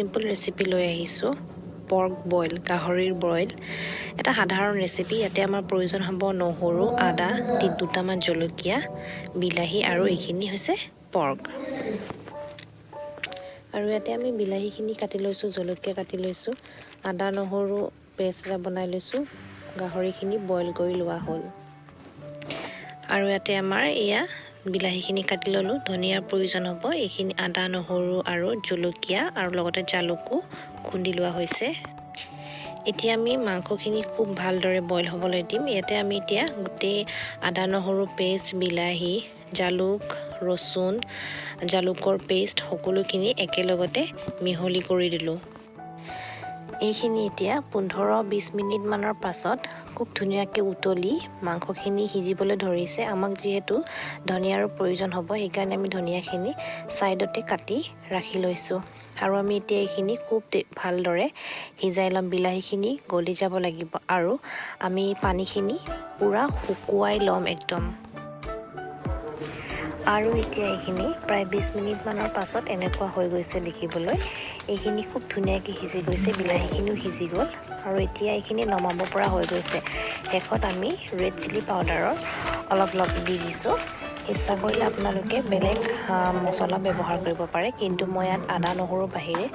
Simple recipe লৈ আহিছোঁ, pork boil, গাহৰিৰ বইল। এটা সাধাৰণ ৰেচিপি। ইয়াতে আমাৰ প্ৰয়োজন হ'ব নহৰু, আদা, দুটামান জলকীয়া, বিলাহী আৰু এইখিনি হৈছে পৰ্ক। আৰু ইয়াতে আমি বিলাহীখিনি কাটি লৈছোঁ, জলকীয়া কাটি লৈছোঁ, আদা নহৰু পেষ্ট এটা বনাই লৈছোঁ। গাহৰিখিনি বইল কৰি লোৱা হ'ল। আৰু ইয়াতে আমাৰ এয়া বিলাহীখিনি কাটি ল'লোঁ, ধনিয়াৰ প্ৰয়োজন হ'ব। এইখিনি আদা, নহৰু আৰু জলকীয়া আৰু লগতে জালুকো খুন্দি লোৱা হৈছে। এতিয়া আমি মাংসখিনি খুব ভালদৰে বইল হ'বলৈ দিম। ইয়াতে আমি এতিয়া গোটেই আদা নহৰু পেষ্ট, বিলাহী, জালুক, ৰচুন, জালুকৰ পেষ্ট সকলোখিনি একেলগতে মিহলি কৰি দিলোঁ। এইখিনি এতিয়া 15-20 মিনিটমানৰ পাছত খুব ধুনীয়াকৈ উতলি মাংসখিনি সিজিবলৈ ধৰিছে। আমাক যিহেতু ধনিয়াৰো প্ৰয়োজন হ'ব, সেইকাৰণে আমি ধনিয়াখিনি ছাইডতে কাটি ৰাখি লৈছোঁ। আৰু আমি এতিয়া এইখিনি খুব ভালদৰে সিজাই ল'ম। বিলাহীখিনি গলি যাব লাগিব আৰু আমি পানীখিনি পূৰা শুকুৱাই ল'ম একদম। আৰু এতিয়া এইখিনি প্ৰায় 20 মিনিটমানৰ পাছত এনেকুৱা হৈ গৈছে দেখিবলৈ। এইখিনি খুব ধুনীয়াকৈ সিজি গৈছে, বিলাহীখিনিও সিজি গ'ল আৰু এতিয়া এইখিনি নমাব পৰা হৈ গৈছে। শেষত আমি ৰেড চিলি পাউডাৰৰ অলপ অলপ দি দিছোঁ। ইচ্ছা কৰিলে আপোনালোকে বেলেগ মছলা ব্যৱহাৰ কৰিব পাৰে, কিন্তু মই ইয়াত আদা নহৰুৰ বাহিৰে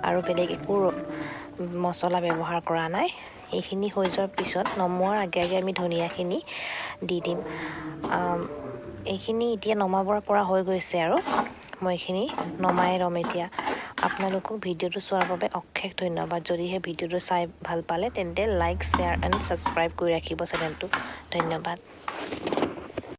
আৰু বেলেগ একো মছলা ব্যৱহাৰ কৰা নাই। এইখিনি হৈ যোৱাৰ পিছত নমোৱাৰ আগে আগে আমি ধনিয়াখিনি দি দিম। এইখিনি এতিয়া নমাব পৰা হৈ গৈছে আৰু মই এইখিনি নমাই ল'ম এতিয়া। আপোনালোকক ভিডিঅ'টো চোৱাৰ বাবে অশেষ ধন্যবাদ। যদিহে ভিডিঅ'টো চাই ভাল পালে, তেন্তে লাইক, শ্বেয়াৰ এণ্ড ছাবস্ক্ৰাইব কৰি ৰাখিব চেনেলটো। ধন্যবাদ।